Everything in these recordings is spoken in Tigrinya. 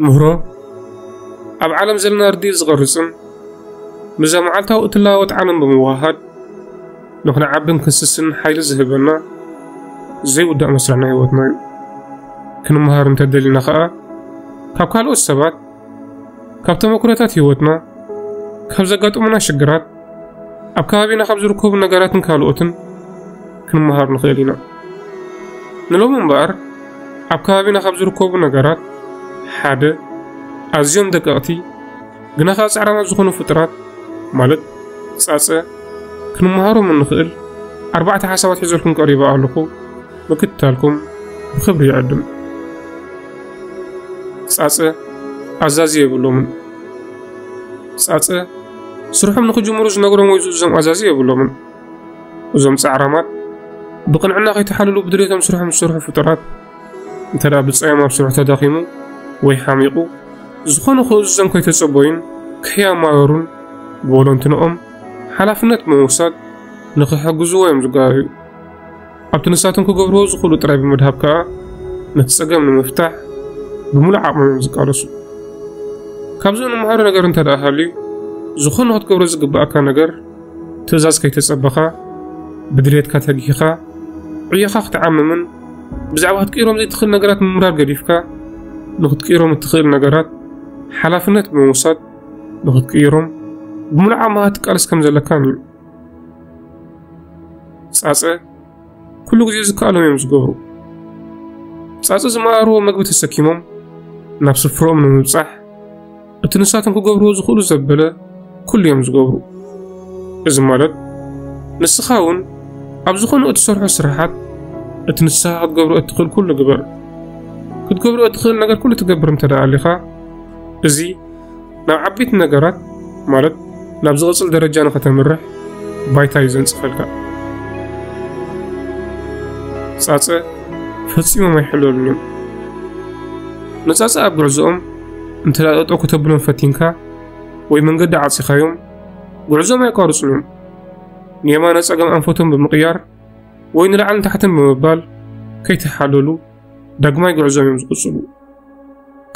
ምህሮ ኣብ ዓለም ዘለና ርድኢት ዝቐርጽን ምስዛ መዓልታዊ እትለዋወጥ ዓለም ብምውህሃድ ንኽንዓብን ክንስስን ሓይሊ ዝህበና ዘይውዳእ መስርሕና ህይወትና እዩ። ክንመሃር እንተደሊና ኸኣ ካብ ካልኦት ሰባት፣ ካብ ተመኩሮታት ህይወትና፣ ካብ ዘጋጥሙና ሽግራት፣ ኣብ ከባቢና ካብ ዝርከቡ ነገራትን ካልኦትን ክንመሃር ንኽእል ኢና። ንሎሚ እምበኣር ኣብ ከባቢና ካብ ዝርከቡ ነገራት ሓደ ኣዝዮም ደቀቕቲ ግና ኸኣ ጻዕራማት ዝኾኑ ፍጡራት ማለት ጻጸ ክንመሃሮም እንኽእል ኣርባዕተ ሓሳባት ሒዘልኩም ቀሪበ ኣለኹ። ምክትታልኩም ብኽብሪ ይዕድም። ጻጸ ኣዛዚ የብሎምን። ጻጸ ስርሖም ንኽጅምሩ ዝነግሮም ወይ ዝእዞም ኣዛዚ የብሎምን። እዞም ጻዕራማት ብቕንዕና ከይተሓለሉ ብድሌቶም ስርሖም ዝሰርሑ ፍጡራት እንተ ደኣ ብጻዮም ኣብ ስርሑ ተዳኺሙ ወይ ሓሚቑ ዝኾነ ክእዝዞም ከይተጸበዩን ከይኣማረሩን ብወለንትንኦም ሓላፍነት ብምውሳድ ንኽሕግዝዎ እዮም ዝጋበዩ። ኣብቲ ንሳቶም ክገብርዎ ዝኽእሉ ጥራይ ብምድሃብ ከኣ ነቲ ጸገም ንምፍታሕ ብምሉእ ዓቕሞም እዮም ዝቃለሱ። ካብዚ እንመሃሮ ነገር እንተ ደኣ ሃልዩ ዝኾነ ክትገብሮ ዝግብኣካ ነገር ትእዛዝ ከይተጸበኻ ብድሌትካ ተጊህኻ ዕዮኻ ክትዓምምን ብዛዕባ ክትቅይሮም ዘይትኽእል ነገራት ምምራር ገዲፍካ ንኽትቅይሮም እትኽእል ነገራት ሓላፍነት ብምውሳድ ንኽትቅይሮም ብምሉእ ዓቕምኻ ትቃለስ ከም ዘለካን እዩ። ጻጸ ኩሉ ግዜ ዝከኣሎም እዮም ዝገብሩ። ጻጸ ዝመሃርዎ መግቢ ተሰኪሞም ናብ ስፍርኦም ንምብጻሕ እቲ ንሳቶም ክገብርዎ ዝኽእሉ ዘበለ ኩሉ እዮም ዝገብሩ። እዚ ማለት ንስኻ እውን ኣብ ዝኾነ እትሰርሖ ስራሓት እቲ ንስኻ ክትገብሮ እትኽእል ኩሉ ግበር። ክትገብሮ እትኽእል ነገር ኩሉ ትገብር እንተ ደኣ ኣሊኻ እዚ ናብ ዓበይቲ ነገራት ማለት ናብ ዝቕጽል ደረጃ ንኸተምርሕ ባይታ እዩ ዘንጽፈልካ። ጻጸ ፈጺሞም ኣይሕለሉን እዮም። ንጻጸ ኣብ ጉዕዞኦም እንተ ደኣ ጠጠው ከተብሎም ፈቲንካ ወይ መንገዲ ዓጺኻዮም ጉዕዞኦም ኣየቋርጹን እዮም። ንየማነ ጸገም ኣንፈቶም ብምቕያር ወይ ንላዕልን ታሕትን ብምባል ከይተሓለሉ ዳግማይ ጉዕዞኦም እዮም ዝቕጽሉ።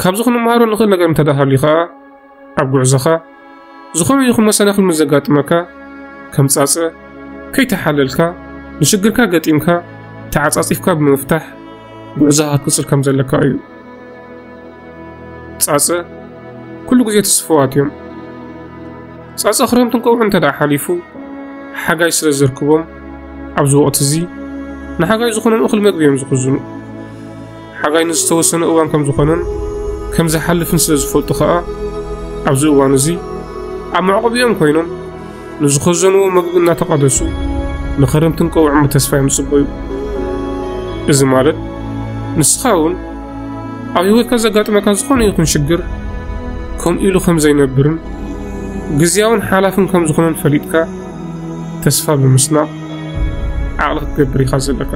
ካብዚ ክንመሃሮ ንኽእል ነገር እንተ ደኣ ሃልዩ ኸኣ ኣብ ጉዕዞኻ ዝኾነ ይኹን መሰናኽል ምስ ዘጋጥመካ ከም ጻጸ ከይተሓለልካ ንሽግርካ ገጢምካ ተዓጻጺፍካ ብምፍታሕ ጉዕዞኻ ክትቅጽል ከም ዘለካ እዩ። ጻጸ ኩሉ ግዜ ተስፍዋት እዮም። ጻጸ ክረምትን ቀውዒ እንተ ደኣ ሓሊፉ ሓጋይ ስለ ዘርክቦም ኣብዚ ወቕቲ እዚ ንሓጋይ ዝኾኖም እኽሊ መግቢ እዮም ዝኽዝኑ። ሓጋይ ንዝተወሰነ እዋን ከም ዝኾነን ከም ዝሓልፍን ስለ ዝፈልጡ ኸኣ ኣብዚ እዋን እዚ ኣብ መዕቆቢኦም ኮይኖም ንዝኸዘንዎ መግቢ እናተቓደሱ ንኸረምትን ቀውዕን ብተስፋ እዮም ዝጽበዩ። እዚ ማለት ንስኻ እውን ኣብ ህይወትካ ዘጋጥመካ ዝኾነ ይኹን ሽግር ከምኡ ኢሉ ከም ዘይነብርን ግዝያውን ሓላፍን ከም ዝኾነን ፈሊጥካ ተስፋ ብምስናቕ ዓቕሊ ክትገብር ኢኻ ዘለካ።